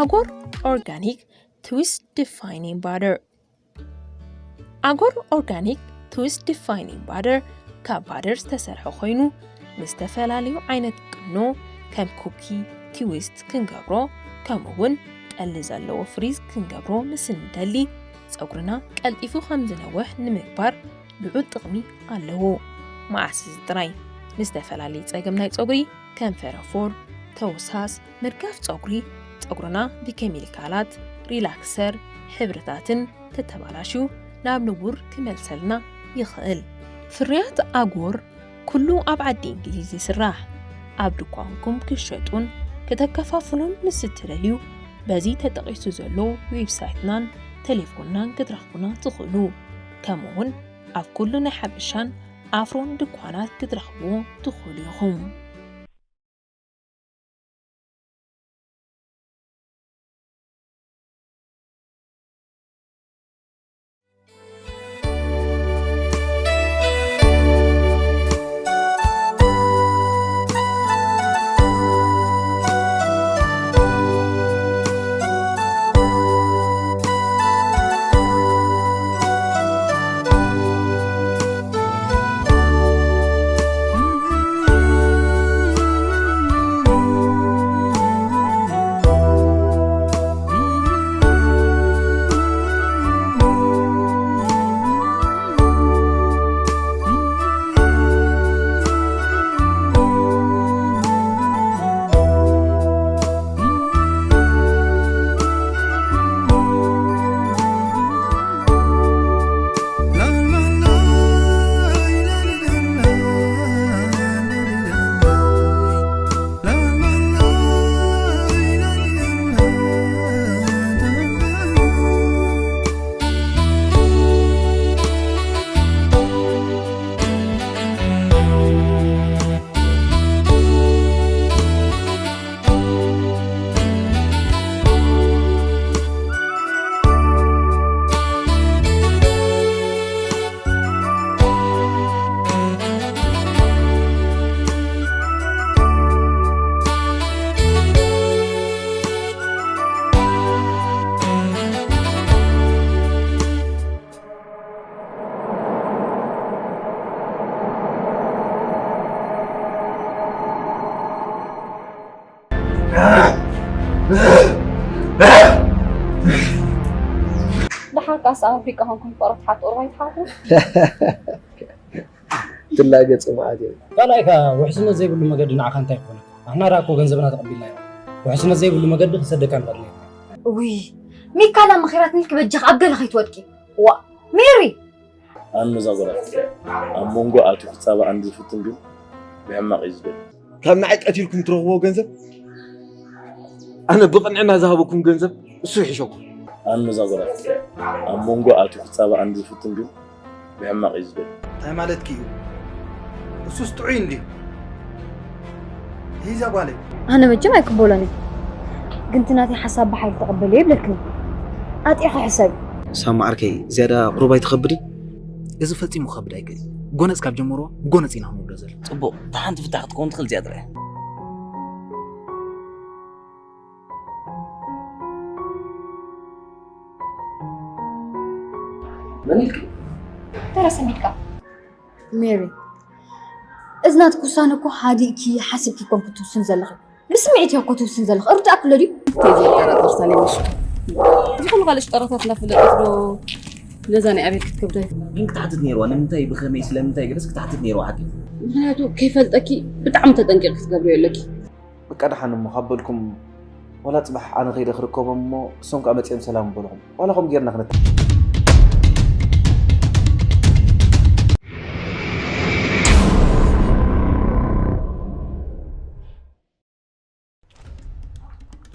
ኣጎር ኦርጋኒክ ትዊስት ዲፋይኒንግ ባደር። ኣጎር ኦርጋኒክ ትዊስት ዲፋይኒንግ ባደር ካብ ባደር ዝተሰርሐ ኮይኑ፣ ንዝተፈላለዩ ዓይነት ቅኖ ከም ኩኪ፣ ትዊስት ክንገብሮ፣ ከምኡ እውን ጠሊ ዘለዎ ፍሪዝ ክንገብሮ ምስ እንደሊ፣ ጸጉርና ቀልጢፉ ከም ዝነውሕ ንምግባር ልዑል ጥቕሚ ኣለዎ። መዓስ እዚ ጥራይ፣ ንዝተፈላለየ ጸገም ናይ ጸጉሪ ከም ፈረፎር፣ ተውሳስ፣ ምርጋፍ ጸጉሪ፣ ጸጉርና ብኬሚካላት፣ ሪላክሰር፣ ሕብርታትን ተተባላሽዩ ናብ ንቡር ክመልሰልና ይኽእል። ፍርያት ኣጎር ኩሉ ኣብ ዓዲ እንግሊዝ ይስራሕ። ኣብ ድኳንኩም ክሸጡን ከተከፋፍሉን ምስ እትደልዩ፣ በዚ ተጠቒሱ ዘሎ ዌብሳይትናን ቴሌፎንናን ክትረኽቡና ትኽእሉ። ከምኡውን ኣብ ኩሉ ናይ ሓበሻን ኣፍሮን ድኳናት ክትረኽብዎ ትኽእሉ ኢኹም። ደሓር ከኣ ኣፍሪቃ ኮንኩም ፍቕሪ ትሓቱ፣ ቁርባይ ትሓቱ። ትላገጽ መዓት እዩ። ካልኣይ ከኣ ውሕስነት ዘይብሉ መገዲ ንዓኻ እንታይ ይኾነካ? ኣሕና ደኣ እኮ ገንዘብና ተቐቢልና ኢና። ውሕስነት ዘይብሉ መገዲ ክሰደካ ንኽእል ኢና። እውይ፣ ሚካላ መኺራትኒ ክበጃኻ ኣብ ገለ ከይትወድቂ። ዋ፣ ሜሪ! ኣነ ነዛ ጓል ኣፍቅረ። ኣብ መንጎ ኣትዩ ክጻባኣኒ ዝፍትን ግን ብሕማቕ እዩ ዝደሊ። ካብ ንዓይ ቀቲልኩም ትረኽብዎ ገንዘብ፣ ኣነ ብቕንዕና ዝሃበኩም ገንዘብ እሱ ይሕሸኩም። ኣነ ነዛ ጓል ኣፍቅረ። ኣብ መንጎ ኣትዩ ክጻባኣኒ ዝፍትን ግን ብሕማቕ እዩ ዝደሊ። እንታይ ማለትኪ እዩ? እሱስ ጥዑይ እንድዩ። ሂዛ ጓለይ። ኣነ መቸም ኣይቅበሎን እየ። ግን እቲ ናተይ ሓሳብ ብሓይሊ ተቐበልዮ ይብለክን። ኣጢዕኺ ሕሰቢ። ሳማ ዓርከይ፣ ዝያዳ ቁሩብ ኣይትኸብድን? እዚ ፈጺሙ ክኸብድ ኣይክእልን። ጎነጽ ካብ ጀመርዎ፣ ጎነጽ ኢና ክንወዶ ዘለና። ጽቡቕ፣ እታ ሓንቲ ፍታሕ ክትከውን ትኽእል እዚኣ ጥራይ እያ። መን ኢልኪ? ተረሰ ሚልካ። ሜሪ፣ እዚ ናትኪ ውሳነ እኮ ሃዲእኪ ሓሲብኪ ኮንኪ ትውስን ዘለኺ። ብስምዒት እያ እኮ ትውስን ዘለኺ። እርዳእኪ ኣሎ ድዩ? እንታይ ዘጠራጥር ሳሌም ነሽ? እዚ ኩሉ ካልእ ሽጠራታት እናፈለጠት ዶ ነዛ ናይ ኣቤል ክትከብዳ? ግን ክትሓትት ነይርዋ። ንምንታይ፣ ብኸመይ፣ ስለምንታይ ገለስ ክትሓትት ነይርዋ ሓቂ። ምኽንያቱ ከይፈልጠኪ ብጣዕሚ ተጠንቂቕ ክትገብርዮ ኣለኪ። በቃ ደሓን እሞ ካብ በልኩም፣ ዋላ ጽባሕ ኣነ ከይደ ክርከቦም እሞ እሶም ከኣ መጺኦም ሰላም በልኹም። ዋላ ከምኡ ጌርና ክንት-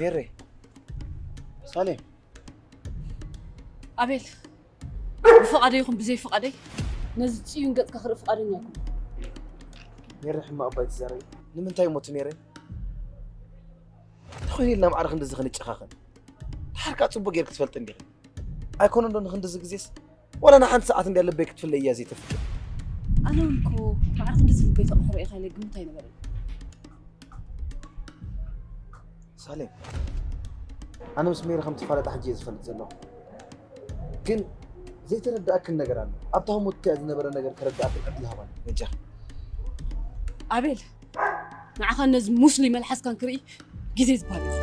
ሜሬ፣ ሳሌም። ኣቤል፣ ብፍቓደይ ይኹን ብዘይ ፍቓደይ ነዚ ጽዩን ገጽካ ክርኢ ፍቓደኛ ኣይኮንኩን። ሜሬ፣ ሕማቕ እባ ኣይትዛረቢ። ንምንታይ እሞ እቲ ሜሬ? እንታይ ኮይኑ ኢልና ማዕረ ክንድዚ ክንጨኻኸን? ድሓር ከኣ ጽቡቕ ጌርኪ ትፈልጢ እንዲኺ። ኣይኮነን ዶ ንክንድዚ ግዜስ ዋላ ንሓንቲ ሰዓት እንድያ ልበይ ክትፍለይ እያ ዘይተፍቅር። ኣነ እውን እኮ ማዕረ ክንድዚ ልበይ ተቕሕሮ ኢኻ ኢለ ግምት ኣይነበረን። ሳሌም፣ ኣነ ምስ ሜሪ ከም ትፋለጣ ሕጂ እየ ዝፈልጥ ዘለኹ። ግን ዘይተረዳእክን ነገር ኣሎ። ኣብታ ህሞት እቲኣ ዝነበረ ነገር ከረዳእክን ዕድል ሃባኒ። በጃ። ኣቤል፣ ንዓኻን ነዚ ሙስሊም መልሓስካን ክርኢ ግዜ ዝበሃል እዩ።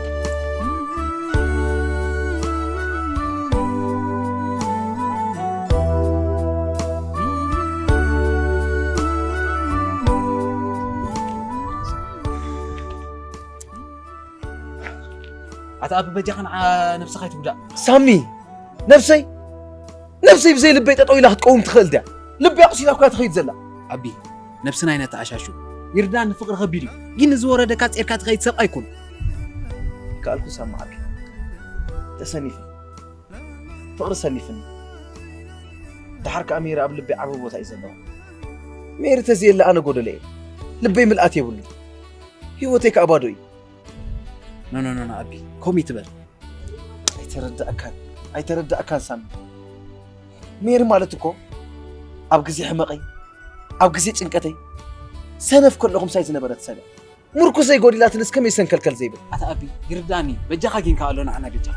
ኣታ ኣቢ በጃኻ ንዓ ነብስኻ ኣይትጉዳእ። ሳሚ፣ ነብሰይ ነብሰይ ብዘይ ልበይ ጠጠው ኢላ ክትቀውም ትኽእል ድያ? ልበይ ኣቑሲላ እኮ እያ ትኸይድ ዘላ። ኣቢ፣ ነብስና ኣይነተኣሻሹ። ይርዳኒ ፍቕሪ ከቢድ እዩ፣ ግን ንዝወረደካ ጼርካ ትኸይድ ሰብ ኣይኮን። ከኣልኩ ሳሚ ዓቢ ተሰኒፈ ፍቕሪ ሰኒፍኒ። ደሓር ከኣ ሜሪ ኣብ ልበይ ዓቢ ቦታ እዩ ዘለዋ። ሜሪ ተዘየላ ኣነ ጎደለ እየ። ልበይ ምልኣት የብሉ። ህይወተይ ከኣ ባዶ እዩ። ኖ ኖ ኖ ኖ፣ ኣቢ፣ ከምኡ ይትበል። ኣይተረዳእካን፣ ኣይተረዳእካን ሳሚ። ሜሪ ማለት እኮ ኣብ ግዜ ሕመቐይ፣ ኣብ ግዜ ጭንቀተይ፣ ሰነፍ ከለኹ ምሳይ ዝነበረት ሰብ እያ። ምርኩሰይ ጎዲላትንስ ከመይ ሰንከልከል ዘይብል? ኣታ ኣቢ፣ ይርዳኒ፣ በጃኻ ጌንካ ኣሎ ንዓና በጃኻ።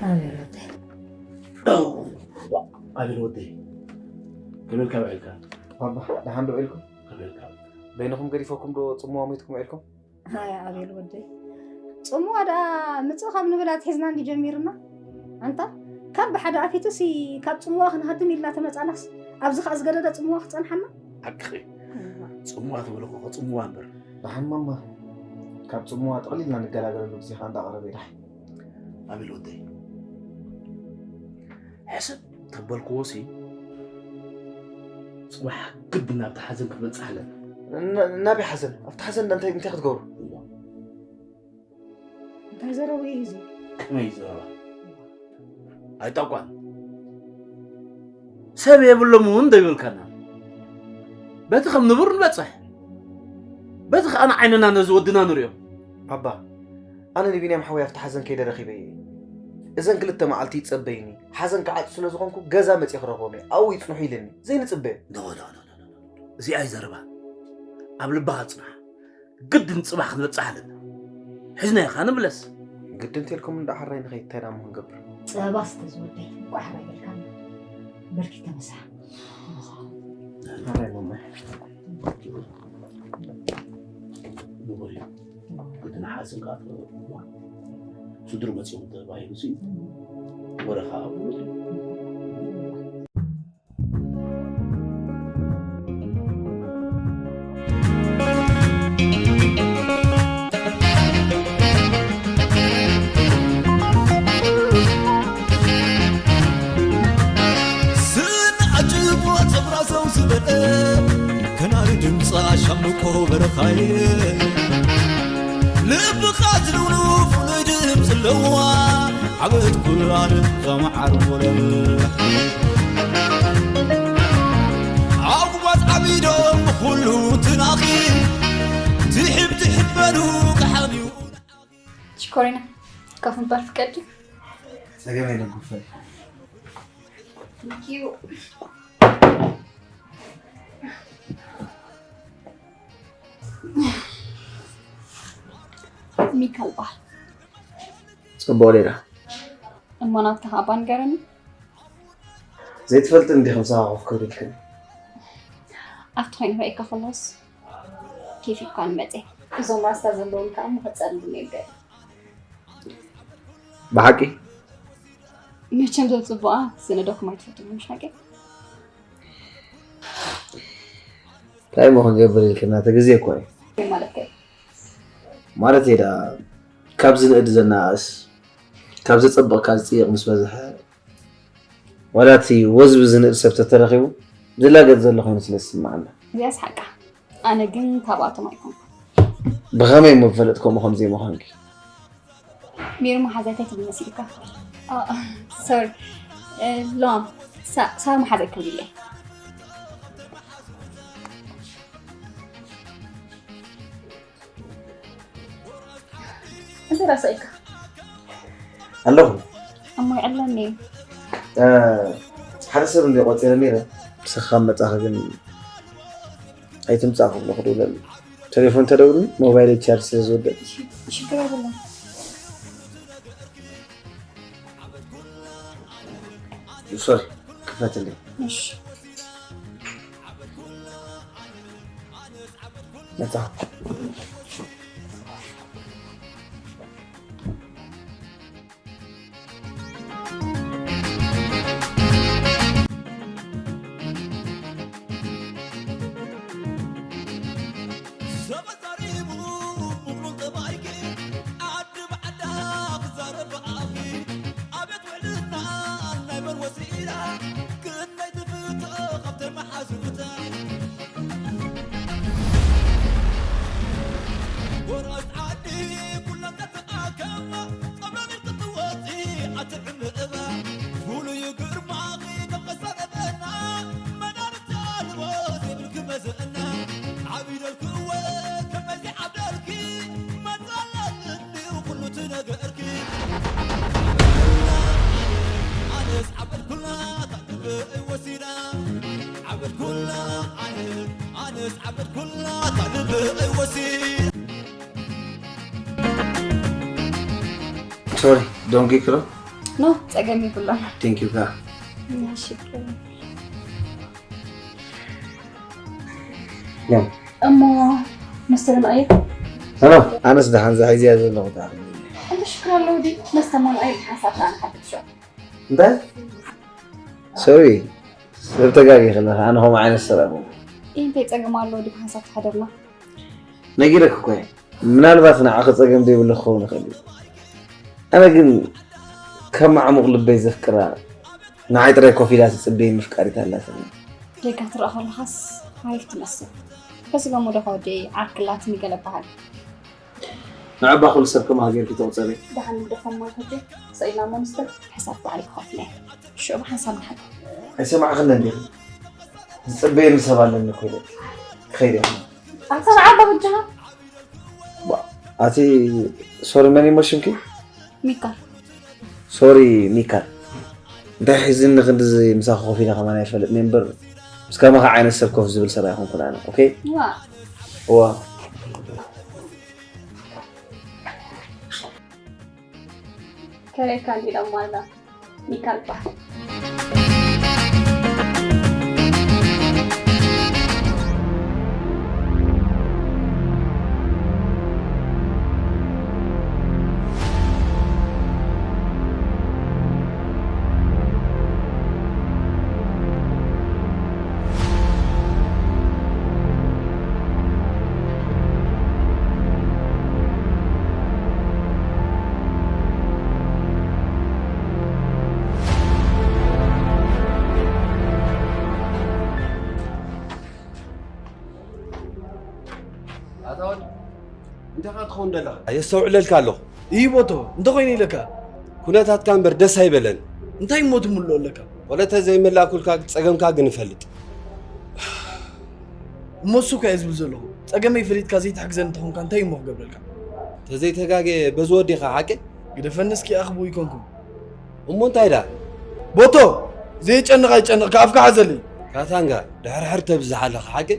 ኣቤል ወደይ። ኣቤል ወደይ፣ ከመይ ኢልካ ውዒልካ? ባባ፣ ደሓን ዶ ውዒልኩም? ከመይ ኢልካ? በይንኹም ገዲፈኩም ዶ ጽምዋ ሞይትኩም ውዒልኩም? ኣይ ኣቤል ወደይ፣ ጽምዋ ደኣ ምጽእ ካብ ንብል ኣትሒዝና እንዲ ጀሚርና። ኣንታ ካብ ብሓደ ኣፊቱሲ ካብ ጽምዋ ክንሃድም ኢልና ተመጻናስ፣ ኣብዚ ኸኣ ዝገደደ ጽምዋ ክጸንሓና? ሓቅኺ። እዋ። ጽምዋ ትበልኹ ጽምዋ እምበር። ደሓን ማማ፣ ካብ ጽምዋ ጠቕሊልና ንገላገለሉ ግዜ ኸኣ እንዳቐረበ እዩ ደሓን። ኣቤል ወደይ፣ ሕስብ ተበልክዎሲ፣ ጽባሕ ግድን ናብቲ ሓዘን ክንበጽሕ ኣለና። ና-፣ ናበይ ሓዘን? ኣብቲ ሓዘን እንታይ፣ እንታይ ክትገብሩ? እዋ። እንታይ ዘረባ እዩ እዚ? ከመይ ዘረባ? ኣይጠቋን። ሰብ የብሎም እውን ዶ ይበልካና? በቲ ከም ንቡር ንበጽሕ። በቲ ከኣ ንዓይንና ነዚ ወድና ንርእዮ። ኣባ፣ ኣነ ንቢንያም ሓወይ ኣብቲ ሓዘን ከይደ ረኺበዮ እየ። እዘን ክልተ መዓልቲ ይጸበይኒ። ሓዘን ክዓጽ ስለ ዝኾንኩ ገዛ መጽየ ክረኽቦም እየ። ኣብኡ ይጽንሑ ኢለኒ። ዘይንጽበዮ። ኖ፣ ኖ፣ ኖ፣ ኖ፣ ኖ። እዚኣ እዩ ዘረባ። ኣብ ልብኻ ጽናሕ። ግድን ጽባሕ ክንበጽሕ ኣለና። ሒዝናዮ ኸኣ ንምለስ። ግድን ተልኩም እንዳ ሓራይ ንኸይድ እንታይ ደኣ እሞ ክንገብር? ጸባ ስተ ዝወደይ፣ እኳ ሓራይ በልካና። በልኪ ተመሳሕ። ተመሳሕ። ሓራይ መማይ። ንቡር እዩ። ግድን ሓዘን ከኣ ትገብር። ስድሩ መጺኦም ተባሂሉሲ ወረ ኸኣ ስን ዓጅቦ ጸጉራ ዘው ዝበለ ከናሪ ድምጻ ሻምቆ በረኻየ ልብኻ ዝልውልው ፍሉይ ድምጺ ኣለዋ ዓወት ኩላን ከመዓር ወለል ኣጉባት ዓቢዶም ብኹሉ ትናኺ ትሕብ ትሕበሉ ክሓልዩ ሽኮሪና፣ ኮፍ ምባል ፍቀድ። ጸገም የለን፣ ኮፍ በል። Thank you። ሚካ ይበሃል። ጽቡቕ ሌላ። እሞ ናብታ ካባ ንገረኒ። ዘይትፈልጥን ዲኺ ምሳኻ ኮፍ ክብል ኢልክኒ? ኣብቲ ኮይኑ ርእየካ ከሎስ ኬፍ ኢልካ ንመጸ። እዞም ራስታ ዘለዎም ከኣ እሞ ክጸልሉ ነይሩ ገለ። ብሓቂ? መቸም ዘጽብቓ ስነ ዶክማይ ትፈትዎ ምሽ ሓቂ? እንታይ እሞ ክንገብር ኢልክና፣ እቲ ግዜ እኮ እዩ። እንታይ ማለት ከ? ማለት እየ ደኣ፣ ካብ ዝንእድ ዘነኣእስ፣ ካብ ዘጸብቕ ካብ ዝጽይቕ ምስ በዝሐ፣ ዋላ እቲ ወዝቢ ዝንእድ ሰብ ተተረኺቡ፣ ዝላገጽ ዘሎ ኮይኑ ስለ ዝስምዓና። እዚኣስ ሓቃ። ኣነ ግን ካብኣቶም ኣይኮንኩን። ብኸመይ እሞ ዝፈለጥ ከምኡ ከም ዘይምዃንኪ? ሜሪ መሓዛይ እንታይ ትብል መሲልካ? ሶሪ፣ ሎም ሳር መሓዛይ ክብል ኢለ። እንታይ ዳሳኢካ? ኣለኹ። እሞ ይዕለኒ እዩ። ሓደ ሰብ እንዲ ቆፂረ ነይረ። ንስኻ መፃኺ ግን ኣይትምፃእ ክብሎ ክድውለሉ። ቴሌፎን ተደውልን ሞባይል ቻርጅ ስለ ዝወደእ። ሽግር የብሎም። ሶሪ ክፈትልኝ። እሺ። መጣ። ዘበዛሪቡ ምቕሉል ጠባይኪ ዓዲ ብዓዳ ክዛረብ ብኣኺ ኣቤት ውዕልና ናይ በል ወሲዳ ክንደይ ትፍቶ ካብተን መሓዙታ ጎረስ ዓዲ ኩለን ተተኣከባ ጸብለል ክትወፂ ኣትዕምእባ ፍሉይ ግርማኺ ከቀሰረበና መዳርታ ልቦ ዘይብልኪ መዘና ዓቢደልክወ ከመዚ ዓብደልኪ መጸለልኒ ኩሉ ትነገርኪ ኣነስ ዓበድኩላ ታድበይ ወሲዳ ዓበድኩላ ኣነ ኣነስ ዓበድኩላ ታድበይ ወሲዳ ሶሪ ዶንኪ ክሎ ኖ ጸገም ይብሎን። ቴንክ ዩ ካ ሽክር ሎም እሞ መስተ ምንኣየ ሰላም ኣነስ ደሓን ዝሓይዝያ ዘለኹ ዳ እንተ ሽክር ኣለዎ ዲ መስተ ምንኣየ ሓሳብ ኣነ ሓድሽ እንታይ ሶሪ ሰብ ተጋጊ ከለኻ ኣነ ከምኡ ዓይነት ሰብ ኣይኮንኩ እንታይ ጸገም ኣለዎ ዲ ሓሳብ ተሓደርና ነጊረክ እኮ እየ ምናልባት ንዓኺ ጸገም ዘይብሉ ክኸውን ይኽእል እዩ ኣነ ግን ከም ማዕሙቕ ልበይ ዘፍቅራ ንዓይ ጥራይ ኮፍ ኢላ ትጽበይ ምፍቃሪት ኣላትኒ ጌጋ ትረኣ ከለኻስ ሓሪፍ ትመስል በስገሙ ዶ ከወዲ ዓርክላትኒ ገለ በሃል ንዕባ ኩሉ ሰብ ከማኻ ጌርኪ ተቑጸሪ ደሓን ንግደፎም ማለት ሕጂ ሰኢልና ሞንስተር ሕሳብ ባዕሊ ክኸፍለ ሽዑ ብሓንሳብ ንሓት ኣይሰማዕኽን እንዲኺ ዝጽበየኒ ሰብ ኣለኒ እኮ ኢለኪ ክኸይድ እየ ኣንተ ንዓባ በጃኻ ኣቲ ሶሪ መን ይሞ ሽምኪ ሚካል ሶሪ ሚካል እንታይ ሒዝኒ ክንድዚ ምሳኺ ኮፍ ኢለ ከማን ኣይፈልጥን እየ እምበር ምስ ከማኻ ዓይነት ሰብ ኮፍ ዝብል ሰብ ኣይኮንኩን ኣነ ኦኬ ዋ እዋ ከሬካ እንዲሎም ማላ ሚካል በሃል ኣታ ወድ እንታይ ኻ ትኸውን ዘለኻ? የስተውዕለልካ ኣለኹ። ይቦቶ እንተኾይኑ ኢለካ ኩነታትካ እምበር ደስ ኣይበለን። እንታይ እሞ ትምልኦ ኣለካ? ወለተ ዘይመላእኩልካ ጸገምካ ግን እፈልጥ። እሞ እሱ እኳ እየ ዝብል ዘለኹ። ጸገመይ ፈሊጥካ ዘይትሕግዘኒ እንተኾንካ እንታይ እሞ ክገብረልካ? ተዘይተጋገ በዚ ወዲኻ ሓቂ? ግደፈኒ እስኪ ኣኽብኡ ይኮንኩም። እሞ እንታይ ዳ? ቦቶ! ዘየጨንቕ ኣይጨንቕ፣ ከኣፍካ ሓዘለይ። ካታንጋ፣ ድሕርሕር ተብዝሕ ኣለኻ ሓቂ?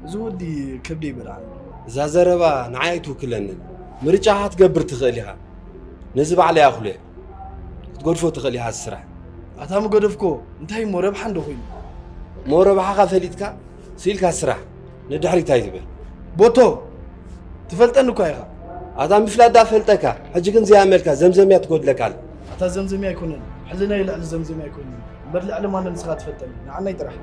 እዚ ወዲ ከብደይ በልዓኒ። እዛ ዘረባ ንዓይ ኣይትውክለንን። ምርጫኻ ክትገብር ትኽእል ኢኻ። ነዚ ባዕለይ ኣኹልዮ። ክትገድፎ ትኽእል ኢኻ እዚ ስራሕ። ኣታ ምገደፍኮ፣ እንታይ እሞ ረብሓ እንዶ ኮይኑ? እሞ ረብሓኻ ፈሊጥካ ስኢልካ ስራሕ። ንድሕሪት ኣይትበል። ቦቶ ትፈልጠኒ እኳ ኢኻ። ኣታ ምፍላጥ ዳ ፈልጠካ፣ ሕጂ ግን ዘይኣመልካ ዘምዘምያ ትጎድለካ ኣላ። ኣታ ዘምዘምያ ኣይኮነን፣ ሕልናይ ልዕሊ ዘምዘምያ ኣይኮነን እምበር ልዕሊ ማንም ንስኻ ትፈልጠኒ፣ ንዓናይ ጥራሕ።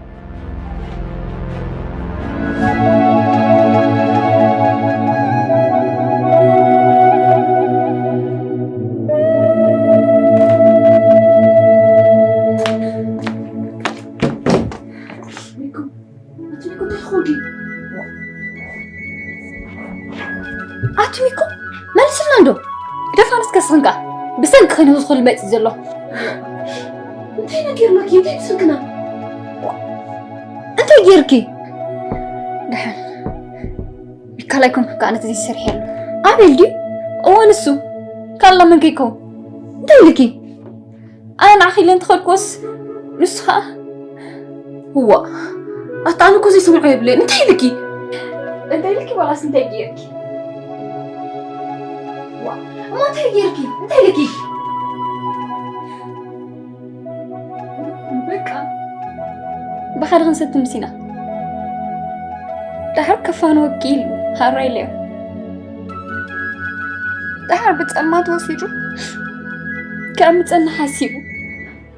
ብሰንኪ ኮይኑ ዝኹሉ መፂ ዘሎ። እንታይ ነጊርናኪ? እንታይ ብስንክና? እንታይ ጌርኪ? ደሓን ሚካላይ ኮንኩ ከኣ ነቲ ዘይሰርሕ ኣሎ። ኣቤል ድዩ? እወ ንሱ። ካላ መን ከይከውን? እንታይ ኢልኪ? ኣነ ንዓኺ ኢለ እንተኸድኩዎስ ንሱ ኸኣ እዋ ኣታ ኣነ እኮ ዘይሰምዖ የብለይን። እንታይ ኢልኪ? እንታይ ኢልኪ ዋላስ እንታይ ጌርኪ? ዋ፣ እሞ እንታይ ጌርኪ? እንታይ ኢልኪ? በቃ ብሓደ ክንሰቲ ምስ ኢና። ደሓር ከፋን ወኪል ሃራ ኢለዮ። ደሓር ብጸልማት ወሲዱ ከዕምጸኒ ሓሲቡ።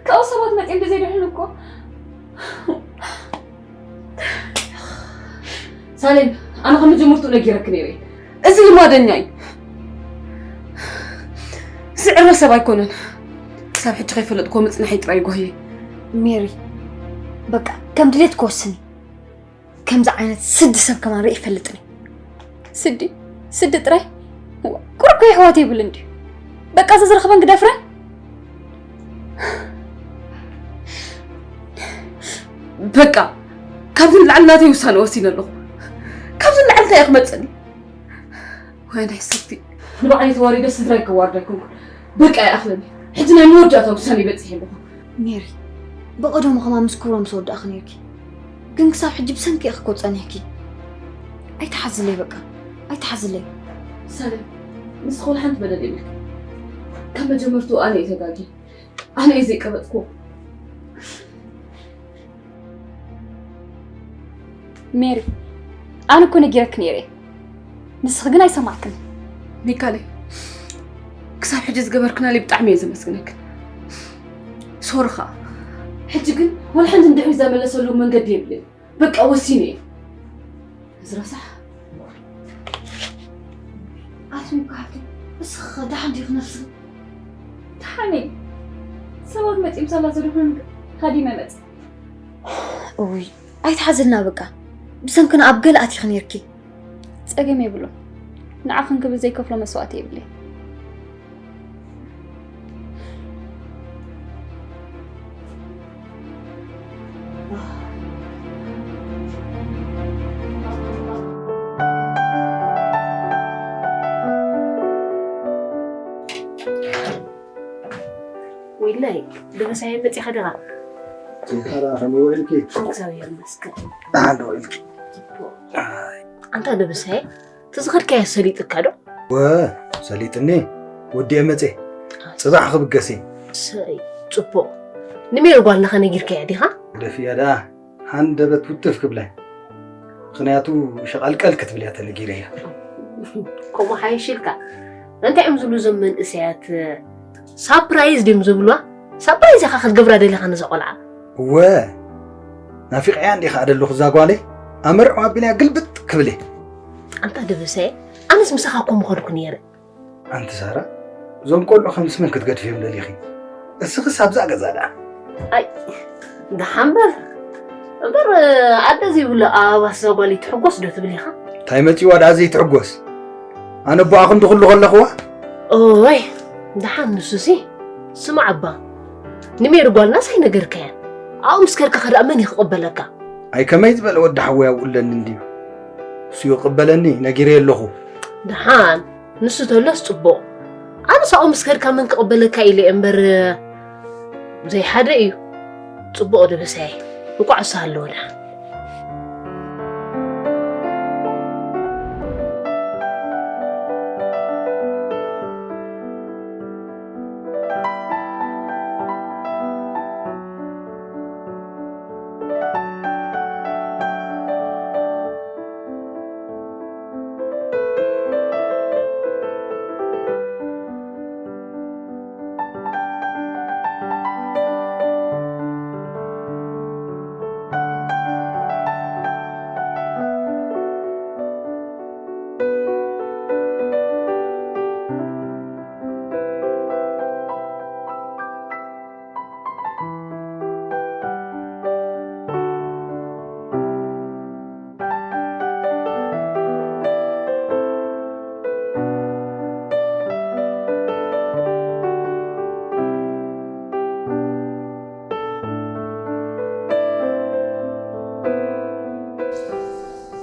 ካብኡ ሰባት መጺኦም ብዘይድሕኑ እኮ። ሳሌም፣ ኣነ ከም መጀመርትኡ ነጊረኪ ነይረ። እዚ ልማደኛ እዩ። ዝዕረ ሰብ ኣይኮነን። ክሳብ ሕጂ ከይፈለጥኩዎ ምጽናሐይ ጥራይ ጓህየ። ሜሪ፣ በቃ ከም ድሌት ክወስኒ። ከምዚ ዓይነት ስዲ ሰብ ከማን ርኢ ይፈልጥን። ስዲ? ስዲ ጥራይ? ቁርኮ የሕዋት የብልን ድዩ? በቃ እዛ ዝረኽበን ግደፍረን? በቃ ካብዚ ንላዕሊ ናተይ ውሳነ ወሲነ ኣለኹ። ካብዚ ንላዕሊ እንታይ እዩ ክመጽእኒ? ወይ ናይ ሰክቲ ንባዕለይ ተዋሪደ ስድራይ ከዋርድ ኣይኮንኩን። በቃ ይኣኽለኒ። ሕጂ ናይ መወዳእታ ውሳነ በጺሐ ኣለኹ። ሜሪ፣ ብቐደሙ ከማን ምስ ክብሮም ምስ ወዳእኺ ነይርኪ። ግን ክሳብ ሕጂ ብሰንኪ ኢኺ እኮ ጸኒሕኪ። ኣይትሓዝለይ በቃ። ኣይትሓዝለይ። ሰላም፣ ንስኺ ወላ ሓንቲ በደል የብልኪ። ካብ መጀመርትኡ ኣነ እየ ተጋግየ። ኣነ እየ ዘይቀበጽኩዎ። ሜሪ፣ ኣነ እኮ ነጊረኪ ነይረ። ንስኺ ግን ኣይሰማዕክን። ሚካለይ፣ ክሳብ ሕጂ ዝገበርክናለይ ብጣዕሚ እየ ዘመስግነክን። ሶሪ ኸኣ። ሕጂ ግን ወላ ሓንቲ ንድሕሪት ዘመለሰሉ መንገዲ የብለይን። በቃ ወሲነ እየ። እዝራ ሳሕ። ኣስሚካ ሓፍተይ፣ እስኺ ኸ ደሓን ዲኺ ነብስኺ? ደሓን እየ። ሰባት መጺኦም ሳላ ዘድሕኑኒ ሃዲመ መጸ። እውይ፣ ኣይትሓዝልና በቃ። ብሰንክና ኣብ ገለ ኣቲኺ ነይርኪ። ጸገም የብሉን። ንዓኽን ክብል ዘይከፍሎ መስዋእቲ የብለይን። ወይለይ፣ ደበሳየ መጺኻ ዲኻ? ዲኻ ደኣ ከመይ ውዒልኪ? እግዚኣብሔር ይመስገን። ደሓን ዶ ውዒልኪ? ጽቡቕ። ኣይ። ኣንታ ደበሳየ፣ እቲ ዝኸድካዮ ሰሊጥካ ዶ? ወ፣ ሰሊጥኒ። ወዲኤ መጼ። ጽባሕ ክብገስ እየ። ሰይ፣ ጽቡቕ። ንሜሪ ጓልናኸ ነጊርካያ ዲኻ? ግደፍያ ደኣ፣ ሃንደበት ውትፍ ክብላ። ምኽንያቱ ሸቐልቀል ክትብል እያ ተነጊረያ። ከምኡ ሓይሽ ኢልካ። እንታይ እዮም ዝብሉ እዞም መንእሰያት? ሳፕራይዝ ድዮም ዝብልዋ? ሳፕራይዝ ኢኻ ክትገብራ ደሊኻ ነዛ ቆልዓ? እወ፣ ናፊቐያ እንዲኻ ደለኹ እዛ ጓለይ። ኣመርዕዋ ኣቢለያ ግልብጥ ክብል እየ። ኣንታ ደበሳየ፣ ኣነስ ምሳኻ እኮ ምኸድኩ ነይረ። ኣንቲ ሳራ፣ እዞም ቆልዑ ከምስ መን ክትገድፍዮም ደሊኺ? እስኽስ ኣብዛ ገዛ ደኣ። ኣይ፣ ደሓን በል። እምበር፣ ኣደ ዘይብሉ ኣባስ እዛ ጓለይ ትሕጎስ ዶ ትብል ኢኻ? እንታይ መጺዋ ደኣ ዘይትሕጎስ? ኣነ ኣቦኣ ክንዲ ኩሉ ከለኹዋ? ኦይ፣ ደሓን ንሱሲ። ስማዕ እባ፣ ንሜሪ ጓልናስ ኣይነገርካያን። ኣብኡ ምስ ከድካ ከ ደኣ መን እዩ ክቕበለካ? ኣይ ከመይ ዝበለ ወዲ ሓወይ ኣብኡ ኣለኒ እንድዩ። እሱ ይቕበለኒ፣ ነጊረዮ ኣለኹ። ደሓን፣ ንሱ ተሎስ ጽቡቕ። ኣነስ ኣብኡ ምስ ከድካ መን ክቕበለካ ኢለ እየ እምበር፣ ዘይሓደ እዩ። ጽቡቕ ደበሳይ፣ እንቋዕ እሱ ሃለወ ደሓን።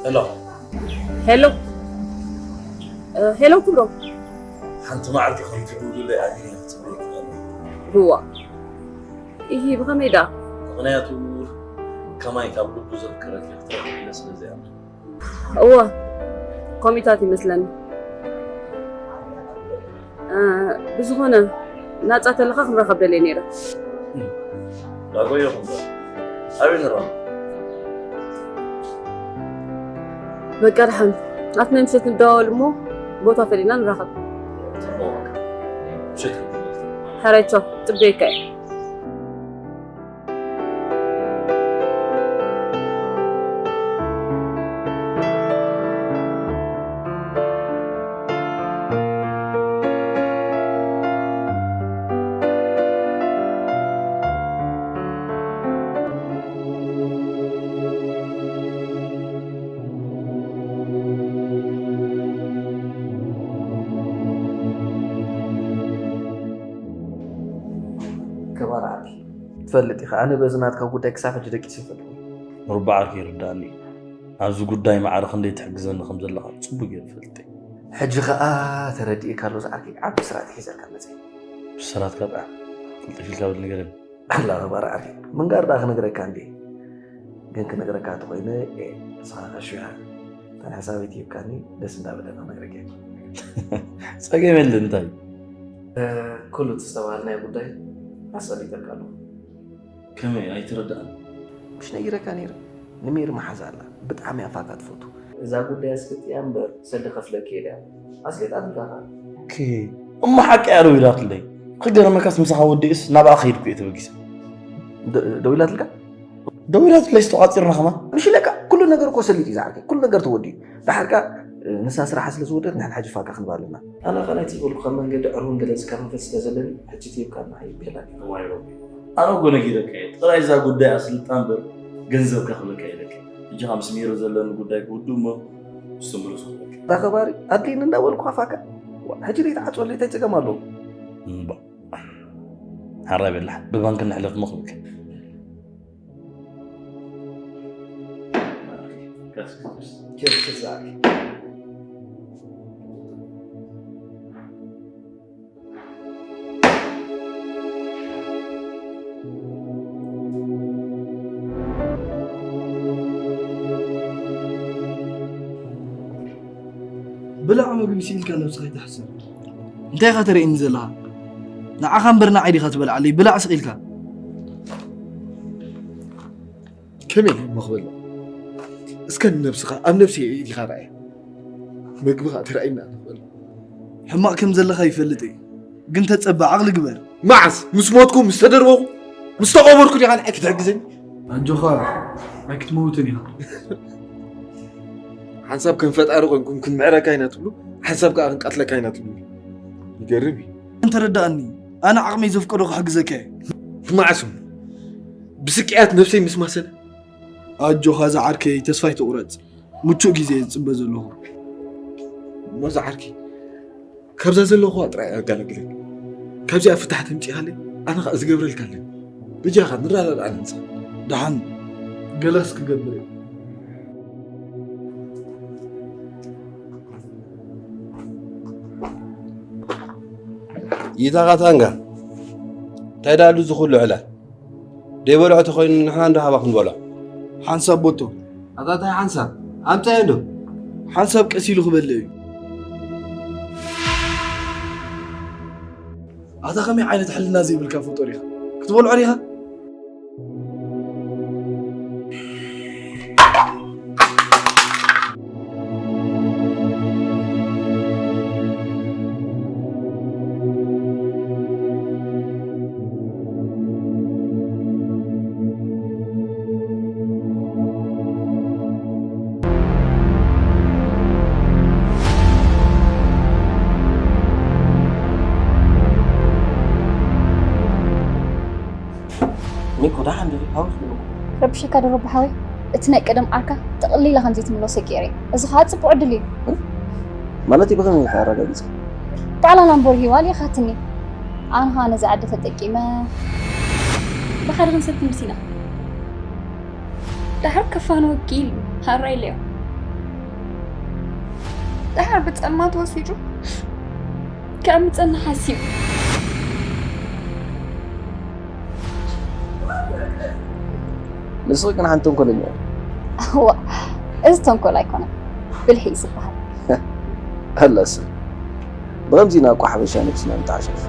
ሄሎ። ሄሎ። እ፣ ሄሎ ክብሮ። ሓንቲ መዓልቲ ከም ትድውልለይ ኣዚዘ ክጽበየኪ ኣለኹ። ህዋ። ኢሂ፣ ብኸመይ ደኣ? ምኽንያቱ ከማይ ካብ ልቡ ዘፍቅረኪ ክትረኽብለ ስለ ዘይኣምን። እወ፣ ኮሚታት ይመስለኒ። እ፣ ብዝኾነ፣ ናጻ ተለኻ ክንራኸብ ደልየ ነይረ። ዳጎየኹም ኣበይ ንረኸብ? በቃ ደሓን፣ ናትና ምሸት ንደዋወል እሞ ቦታ ፈሊና ንራኸብ። ጽቡቕ፣ በቃ ምሸት ክትመልስ። ሕራይ ቻው፣ ጽበየካ እየ። ክባር ዓቢ ትፈልጥ ኢኻ፣ ኣነ በዚ ናትካ ጉዳይ ክሳብ ሕጂ ደቂሰ ይፈልጥ። ሩባ ዓርከይ ይርዳእኒ። ኣብዚ ጉዳይ ማዕረ ክንደይ ትሕግዘኒ ከም ዘለኻ ጽቡቕ ገይረ እፈልጥ እየ። ሕጂ ኸኣ ተረዲእካ ኣሎ ዝዓርከይ፣ ዓቢ ስራት ሒዘልካ መጽእ። ብስራትካ ጥራሕ ቅልጥፍ ኢልካ በል ንገረኒ። ኣላ ሩባ ዓርከይ፣ ምንጋር ደኣ ክነግረካ እንዴ? ግን ክነግረካ እንተኾይነ፣ ኤ፣ ንስኻ ከሽያ። እተን ሕሳበይ ትሂብካኒ፣ ደስ እንዳበለና ክነግረካ እየ። ጸገም የለን፣ እንታይ? እ፣ ኩሉ እቲ ዝተባሃልናዮ ጉዳይ ኣሳሊጠልካ ኣለኹ። ከመይ? ኣይተረድኣን። ምሽ ነጊረካ ነይረ። ንሜሪ መሓዛ ኣላ። ብጣዕሚ እያ ፋካ ትፈቱ። እዛ ጉዳይ ኣስልጥያ እምበር ሰልዲ ከፍለኪ እየ ድያ ኣስሊጣትልካ ኸኣ። ኦኬ። እሞ ሓቂ እያ ደዊላትለይ። ክገርመካስ ምሳኻ ወዲእስ ናብኣ ከይድኩ እየ ተበጊሰ። ደ- ደዊላትልካ? ደዊላትለይ ዝተቋፂርና ከማን። ምሽ ኢለካ ኩሉ ነገር እኮ ሰሊጡ እዩ ዝዓርከይ። ኩሉ ነገር ተወዲኡ። ዳሓርካ ንሳ ስራሓ ስለ ዝወደት ንሕና ሕጂ ፋካ ክንባ ኣለና። ኣነ ኸ ናይቲ ዝበልኩኻ መንገዲ ዕርቡን ገለ ዝከፋፈል ስለ ዘለኒ ሕጂ ትሂብካና ኣይቤላን እየ። እዋይ ሮቢ፣ ኣነ እኮ ነጊረካ እየ። ጥራይ እዛ ጉዳይ ኣስልጣ እምበር ገንዘብ ከኽበካ ኢለካ። ሕጂ ኸኣ ምስ ሜሪ ዘለኒ ጉዳይ ክውድእ እሞ እሱ ምሉስ ክብለካ። ኣታ ኸባሪ ኣድልይኒ እንዳበልኩኻ ፋካ። ዋ፣ ሕጂ ደይትዓጽወለይ እንታይ ጸገም ኣለዎ? እምባ። ሓራይ በላሕ፣ ብባንክ ንሕለፍ እሞ ክብለካ። ብላዕ ምግቢ ስኢልካ ነብስኻ ኣይትሕሰር። እንታይ ኢኻ ተርእየኒ ዘለኻ? ንዓኻ እምበር ንዓይ ዲኻ ትበልዓለይ? ብላዕ ስቕ ኢልካ። ከመይ ኢለ እሞ ክበልዕ? እስከ ንነብስኻ ኣብ ነብሰይ ኢኻ ርኣያ። መግቢ ኸኣ ተራእየኒ ኣነ ክበልዕ። ሕማቕ ከም ዘለኻ ይፈልጥ እየ፣ ግን ተጸበ፣ ዓቕሊ ግበር። መዓስ? ምስ ሞትኩ? ምስ ተደርበኹ? ምስ ተቐበርኩ ዲኻ ንዓይ ክትሕግዘኒ? ኣጆኻ ኣይክትመውትን ኢኻ። ሓንሳብ ከም ፈጣሪ ኮንኩም ክንምዕረካ ኢና ትብሉ፣ ሓንሳብ ከኣ ክንቀትለካ ኢና ትብሉ። ይገርም እዩ። እንተረዳእኒ፣ ኣነ ዓቕመይ ዘፍቀዶ ክሕግዘካ እየ። መዓስ እሞ? ብስቅያት ነብሰይ ምስ ማሰነ? ኣጆኻ ዝዓርከይ፣ ተስፋ ኣይትቑረጽ። ምቹእ ግዜ እየ ዝጽበ ዘለኹ። እሞ ዝዓርከይ፣ ካብዛ ዘለኹዋ ጥራይ ኣጋላግለኒ። ካብዚኣ ፍታሕ ተምጺኻለይ፣ ኣነ ኸኣ ዝገብረልካ ኣለኒ። በጃኻ ንረዳዳእ ንንሳ። ደሓን ገለስ ክገብር እየ። ይታ ኻታንጋ እንታይ ደኣሉ ዝኹሉ ዕላል ደይበልዖ ተኾይኑ ንሕና እንዶ ሃባ ክንበልዖ ሓንሳብ ቦቶ ኣታ እንታይ ሓንሳብ ኣምጻዮ እንዶ ሓንሳብ ቀስ ኢሉ ክበልዕ እዩ ኣታ ከመይ ዓይነት ሕልና ዘይብልካ ፍጡር ኢኻ ክትበልዖ ዲኻ ሚኮ ደሓን ዲኺ? ሃውስ ኣለኩ። ረብሸካ ዶ ረቢ ሓወይ? እቲ ናይ ቀደም ዓርካ ጥቕሊላ ከም ዘይትምለሶ ገይረ። እዚ ኸኣ ጽቡቕ ዕድል እዩ። ማለት እዩ ብኸመይ ኢኻ ኣረጋጊጽካ? ባዕላ ላምቦርጊኒ ዋልያ ካትኒ። ኣነ ኸኣ ነዛ ዓዲ ተጠቂመ። ብሓደ ክንሰቲ ምስ ኢና። ደሓር ከፋን ወኪል ሃራ ኢለዮ። ድሓር ብጸልማት ወሲዱ ከዕምጸና ሓሲቡ። ንስኺ ግን ሓንቲ ተንኮለኛ ኢኺ። እዋ፣ እዚ ተንኮል ኣይኮነን፣ ብልሒ እዩ ዝበሃል። ኣላስ ብኸምዚ ኢና እኮ ሓበሻ ነብስና ንተዓሻሽ።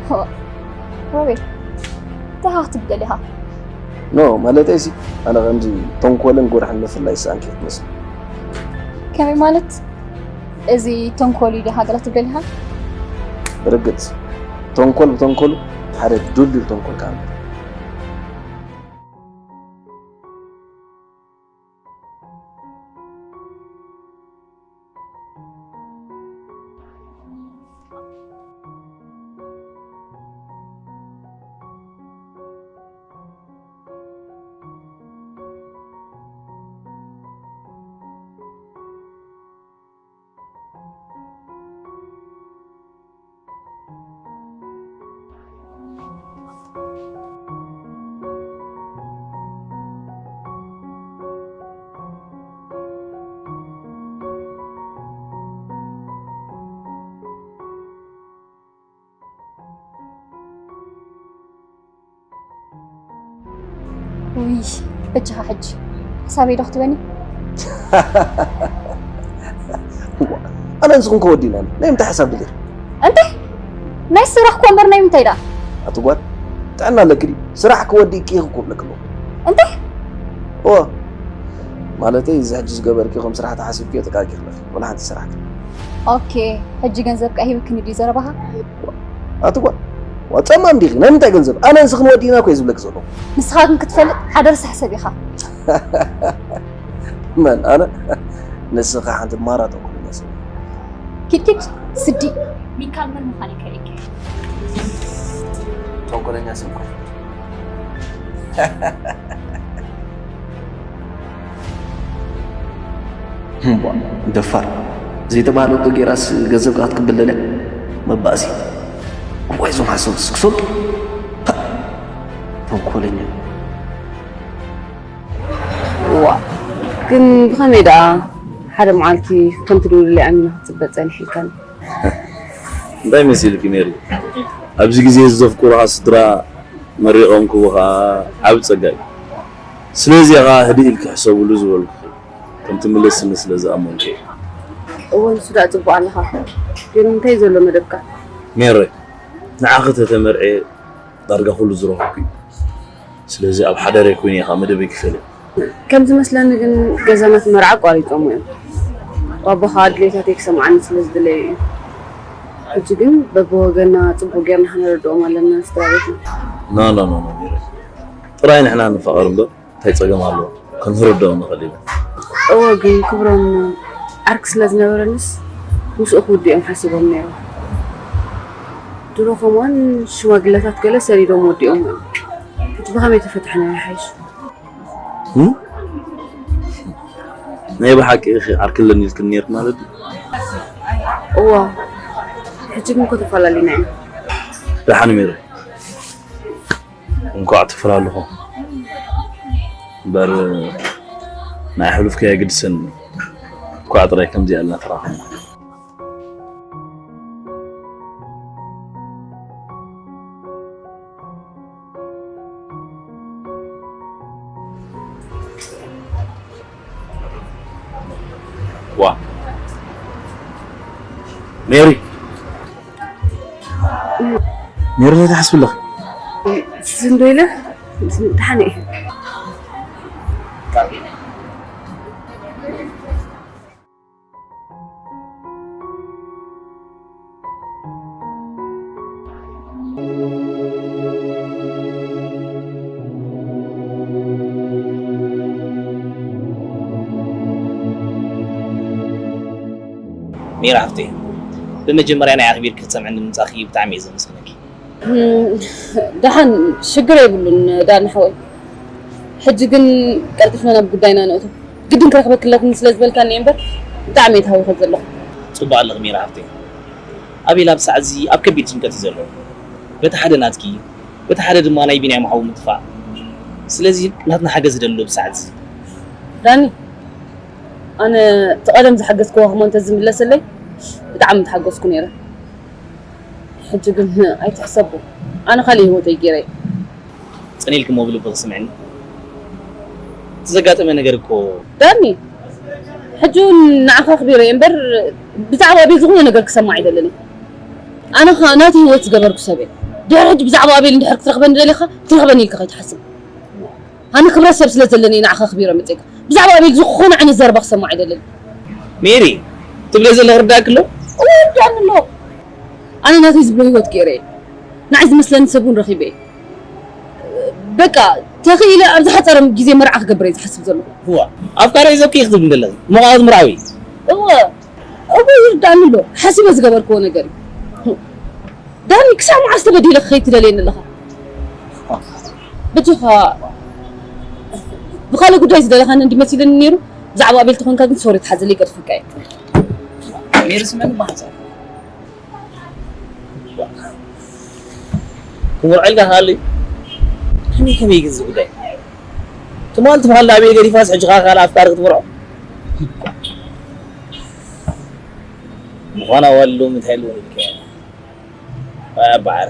እዋ፣ ሮቤል፣ እንታይ ክትብል ደሊኻ? ኖ፣ ማለተይ ሲ ኣነ ከምዚ ተንኮልን ጎርሕን ምፍላይ ዝሰኣንኪ ክትመስሊ። ከመይ ማለት? እዚ ተንኮል እዩ ዲኻ ገለ ክትብል ደሊኻ? ርግጽ፣ ተንኮል ብተንኮሉ ሓደ ዱልዱል ተንኮል ከኣ እምበር። ውይ፣ በጃኻ ሕጂ ሓሳበይ ዶ ክትበኒ? ኣነ ንስኹም ከወዲና ናይ ምንታይ ሓሳብ ድልር? እንታይ ናይ ስራሕ ኮ እምበር ናይ ምንታይ ዳ? ኣቲ ጓል ጥዕና ኣለኪ ድዩ? ስራሕ ክወዲ እኪ ክብለክ ኣለኹ። እንታይ? ኦ ማለተይ እዚ ሕጂ ዝገበርኪ ከም ስራሕ ተሓሲብኪዮ ተቃቂ ክለኺ ወላ ሓንቲ ስራሕ ክለ ኦኬ፣ ሕጂ ገንዘብ ቃ ሂብክኒ ድዩ ዘረባኻ? ኣቲ ጓል ዋ ጸማም ዲኺ ናይ ምንታይ ገንዘብ? ኣነ ንስኽን ወዲና እኮ እየ ዝብለኪ ዘለኹ። ንስኻ ግን ክትፈልጥ ሓደ ርሳሕ ሰብ ኢኻ። መን ኣነ? ንስኻ ሓንቲ ማራ ተንኮለኛ ሰብ። ኪድ ኪድ ስዲ። ሚካል መን ምዃን ይከይክ? ተንኮለኛ ሰብ እኮ። እምቧ ደፋር ዘይተባህለቶ ጌራስ ገንዘብካ ክትቅበል ደልያ መባእሲ። እዋይ እዞም ሓሰብትስ ክሰልጡ። ፓ! ተንኮለኛ። ዋ ግን ብኸመይ ደኣ ሓደ መዓልቲ ከምቲ ድውልለይ ኣሚነ ክትጽበ ጸኒሕ ኢልካኒ? እንታይ መሲልኪ ሜሪ? ኣብዚ ግዜ ዘፍቅሩኻ ስድራ መሪቖም ክቡኻ ዓቢ ጸጋ እዩ። ስለዚ ኢኻ ህድእ ኢልኪ ሕሰብሉ ዝበልኩኺ። ከምቲ ምልስኒ ስለ ዝኣመንኩ። እወ ንሱ ደኣ ጽቡቕ ኣለኻ። ግን እንታይ ዘሎ መደብካ? ሜሪ፣ ንዓኺ ተተመርዕየ ዳርጋ ኩሉ ዝረኸብኩ እዩ። ስለዚ ኣብ ሓዳረይ ኮይነ ኢኻ መደበይ ክፈልየ። ከም ዝመስለኒ ግን ገዛ ናቲ መርዓ ኣቋሪጾሞ እዮም። ባቦኻ ድሌታተይ ክሰምዓኒ ስለ ዝደለየ እዩ። ሕጂ ግን በብወገንና ጽቡቕ ጌርና ክነረድኦም ኣለና ንስድራ ቤትና። No no no no ሜሪ፣ ጥራይ ንሕና ንፋቐር እምበር እንታይ ጸገም ኣለዎ? ክንርድኦም ንኽእል ኢና። እወ ግን ክብሮም ዓርኪ ስለ ዝነበረንስ ምስኡ ክውድኦም ሓሲቦም ነይሮም። ድሮ ከምኡውን ሽማግለታት ገለ ሰዲዶም ወዲኦሞ እዮም። ሕጂ ብኸመይ ተፈታሕናዮ ይሓይሽ። ናይ ብሓቂ ኢኺ ዓርኪ ኣለኒ ኢልክኒ ነይርኪ ማለት ድዩ? እወ ሕጂ ግን እኮ ተፈላሊና ኢና። ደሓን ሜሪ። እንኳዕ ተፈላለኹ እምበር ናይ ሕሉፍኪ ኣይግድሰኒ። እንኳዕ ጥራይ ከምዚኣ ኢልና ተራኸብና። ዋ ሜሪ ሜሪ እንታይ ትሓስቢ ኣለኺ? ዝንዶ ኢለ ደሓን እየ። ሜሪ ሓፍተይ፣ ብመጀመርያ ናይ ኣኽቢርኪ ክትሰምዕኒ ምምጻእኪ ብጣዕሚ እየ ዘመስግነኪ። ደሓን ሽግር የብሉን ዳኒ ሓወይ። ሕጂ ግን ቀልጢፍና ናብ ጉዳይና ንእቶ። ግድን ክረኽበኪ ኣለኩኒ ስለ ዝበልካኒ እየ እምበር ብጣዕሚ እየ ተሃዊኸ ዘለኹ። ጽቡቕ ኣለኺ ሜሪ ሓፍተይ። ኣቤላ ብሰዓት እዚ ኣብ ከቢድ ጭንቀት እዩ ዘሎ። በቲ ሓደ ናትኪ፣ በቲ ሓደ ድማ ናይ ቢንያም ሓው ምጥፋእ። ስለዚ ናትና ሓገዝ ይደሊ ኣሎ ብሰዓት እዚ። ዳኒ ኣነ እቲ ቀደም ዝሓገዝክዋ እሞ እንተዝምለሰለይ ብጣዕሚ ምተሓገዝኩ ነይረ። ሕጂ ግን ኣይትሕሰቦ፣ ኣነ ካልእ ህይወተይ ገይረ እየ። ጽን ኢልኪ እሞ ብልቢ ክስምዕኒ። እቲ ዘጋጠመ ነገር እኮ ዳኒ፣ ሕጂ እውን ንዓኻ ኣኽቢረ እየ እምበር ብዛዕባ ኣቤል ዝኾነ ነገር ክሰምዕ ኣይደልን እየ። ኣነ ኸኣ ናተይ ህይወት ዝገበርኩ ሰብ እየ። ድሕሪ ሕጂ ብዛዕባ ኣቤል እንድሕር ክትረኽበኒ ደሊኻ፣ ክትረኽበኒ ኢልካ ከይትሓስብ። ኣነ ክብረት ሰብ ስለ ዘለኒ እየ ንዓኻ ኣኽቢረ መጺኤካ። ብዛዕባ ኣቤል ዝኾነ ዓይነት ዘረባ ክሰምዕ ኣይደልን። ሜሪ፣ ትብለይ ዘለኺ ርዳእኪ ኣሎ? እወ፣ ይርዳእኒ ኣሎ። ኣነ ናተይ ዝብሎ ህይወት ገይረ እየ። ንዓይ ዝመስለኒ ሰብ እውን ረኺበ እየ። በቃ፣ ተኽኢለ ኣብ ዝሓጸረ ግዜ መርዓ ክገብር እየ ዝሓስብ ዘለኹ። እዋ፣ ኣፍቃሪ ሒዘኪ ኢኺ ትብሊ ዘለኺ። እሞ ከኣ ክትምርዓዊ? እወ፣ እወ፣ ይርዳእኒ ኣሎ። ሓሲበ ዝገበርክዎ ነገር እዩ። ዳኒ፣ ክሳብ መዓስ ተበዲለ ክኸይድ ትደልየኒ ኣለኻ? በጃኻ፣ ብኻልእ ጉዳይ ዝደለኻኒ እንዲ መሲለኒ ነይሩ። ብዛዕባ ኣቤል ተኾንካ ግን ሶሪ፣ ትሓዘለይ፣ ይገድፈካ እየ። ሜሪ፣ ስምዕኒ፣ ብሓንሳብ ክምርዖ ኢልካ ከ ኣሎ እዩ? ከመይ ከመይ ግን እዚ ጉዳይ? ትማል ትማል ንኣቤል ገዲፋስ ሕጂ ከኣ ካልእ ኣፍቃሪ ክትምርዖ? ምዃና ዋሉ እንታይ ኣለዎ ኢልካ? ኣበዓር።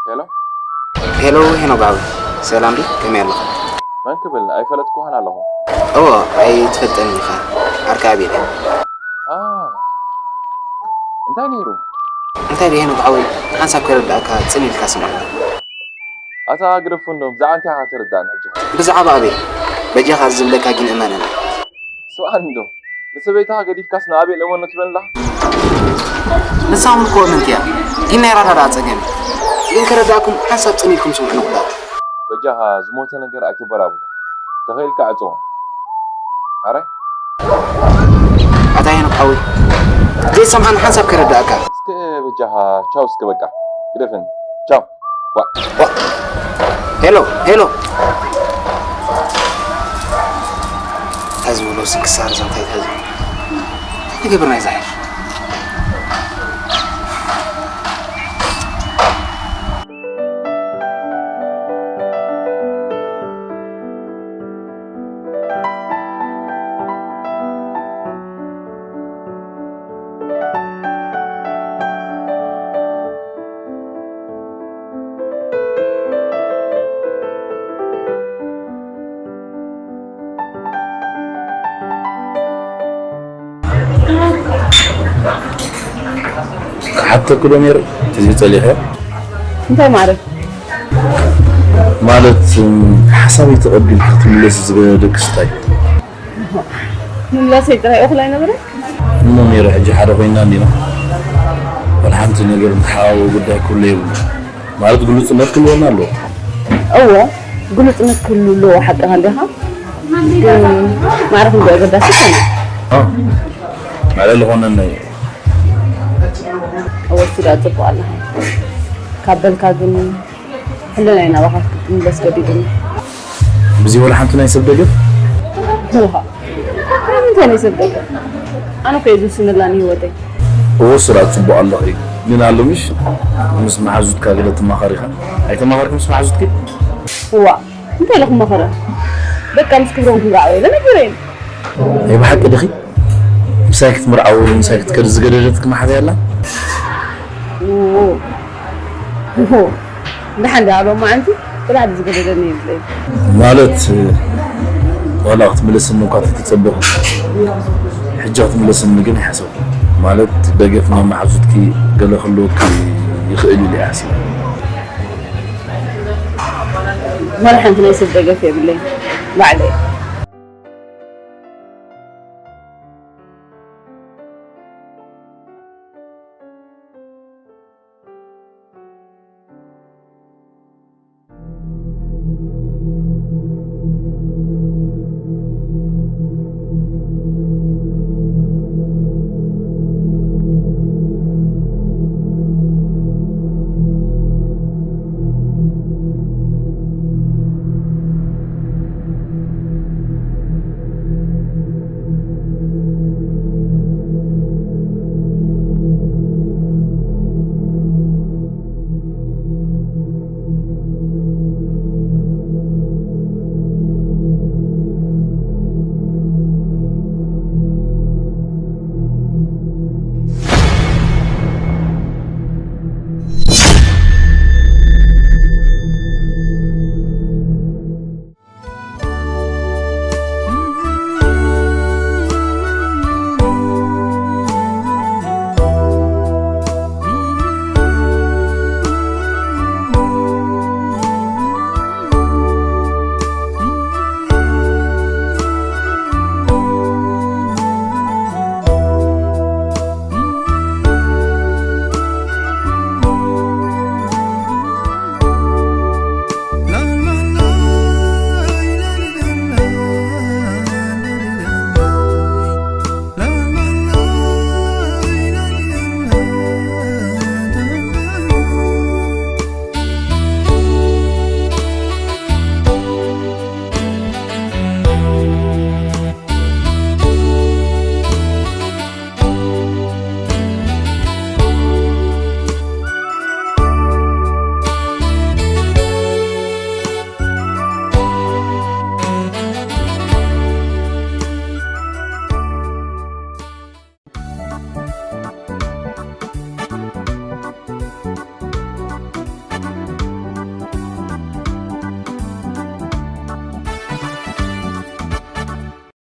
ሄሎ። ሄሎ ሄኖክ ሓወይ፣ ሰላም ድዩ? ከመይ ኣለኻ? መን ክብል? ኣይፈለጥኩኻን ኣለኹ። እወ፣ ኣይትፈልጠንን ኢኻ። ዓርኪ ኣቤል እየ። ኣ፣ እንታይ ነይሩ? እንታይ ድዩ ሄኖክ ሓወይ፣ ሓንሳብ ከረድኣካ ጽን ኢልካ ስምዓኒ። ኣታ ግደፎ እንዶ፣ ብዛዕባ እንታይ ኢኻ ተረድኣኒ ሕጂ? ብዛዕባ ኣቤል፣ በጃኻ ዝብለካ ግን እመነኒ። ስምዓኒ እንዶ፣ ንሰበይትኻ ገዲፍካስ ንኣቤል እመኖ ትብለኒ ኣለኻ? ንሳ እውን እኮ እምንቲ እያ፣ ግን ናይ ኣረዳድኣ ጸገም እዩ። ግን ከረድኣኩም ሓንሳብ ጽን ኢልኩም ስምዑኒ ቁዳት። በጃኻ ዝሞተ ነገር ኣይትበራብሮ። ተኽኢልካ ዕጾ። ኣረ? ኣታ ሄኖክ ሓወይ፣ ዘይሰምዓኒ ሓንሳብ ከረድኣካ። እስከ በጃኻ ቻው እስከ በቃ። ግደፈኒ። ቻው። ዋ። ዋ። ሄሎ፣ ሄሎ። እንታይ ዝብሎ ስንክሳር እዛ እንታይ እንታይ ዝብሎ? እንታይ ትገብር ናይ ዛሕፍ? ክሓተኪ ዶ ነይረ? እዚ ጸሊኸ? እንታይ ማለት? ማለት፣ እም፣ ሓሳበይ ተቐቢልካ ክትምለስ ዝገደደክስ እንታይ? ምምላሰይ ጥራይ እኹል ኣይነበረን? እሞ ሜሪ፣ ሕጂ ሓደ ኮይንና እንዲና። ዋላ ሓንቲ ነገር እንተሓዋወ ጉዳይ ክህሉ የብሉ። ማለት ግሉጽነት ክህልወና ኣለዎ። እወ፣ ግሉጽነት ክህሉ ኣለዎ፣ ሓቅኻ እንዲኻ። ግን ማዕረ ክንደይ ኣገዳሲ ኣይኮነን። አ፣ ማለት ዝኾነ ናይ እወ፣ እሱ ደኣ ጽቡቕ ኣለኻ። ካብ በልካ ግን ሕልናይ ናባኻ ክትምለስ ገዲዱኒ። ብዘይ ወላ ሓንቲ ናይ ሰብ ደገፍ? እወ፣ እንታይ ናይ ሰብ ደገፍ? ኣነ እኮ እየ ዝውስነላ ንህይወተይ። እወ፣ እሱ ደኣ ጽቡቕ ኣለኺ። ግን ኣሎ ምሽ ምስ መሓዙትካ ገለ ትማኸሪ ኢኻ? ኣይተማኸርኪ ምስ መሓዙትኪ? እዋ፣ እንታይ ኢለ ክማኸራ? በቃ ምስ ክብሮም ክንራኣዮ ኢለ ነጊረዮም። ናይ ብሓቂ ዲኺ? ምሳይ ክትምርዓው፣ ምሳይ ክትከድ ዝገደደትኪ መሓዛ ኣላ? እዎ። እዎ። ደሓን ደኣ ሎማዓንቲ ጥራሕ ዝገደደኒ የብለይ። ማለት፣ ዋላ ክትምለስኒ እኳ ተተጸበኹ፣ ሕጂ ክትምለስኒ ግን ኣይሓሰብኩን። ማለት፣ ደገፍ ናይ መሓዙትኪ ገለ ክህልወኪ ይኽእል ኢለ እየ ሓሲበ። ዝኾነ ሓንቲ ናይ ሰብ ደገፍ የብለይ ባዕለይ።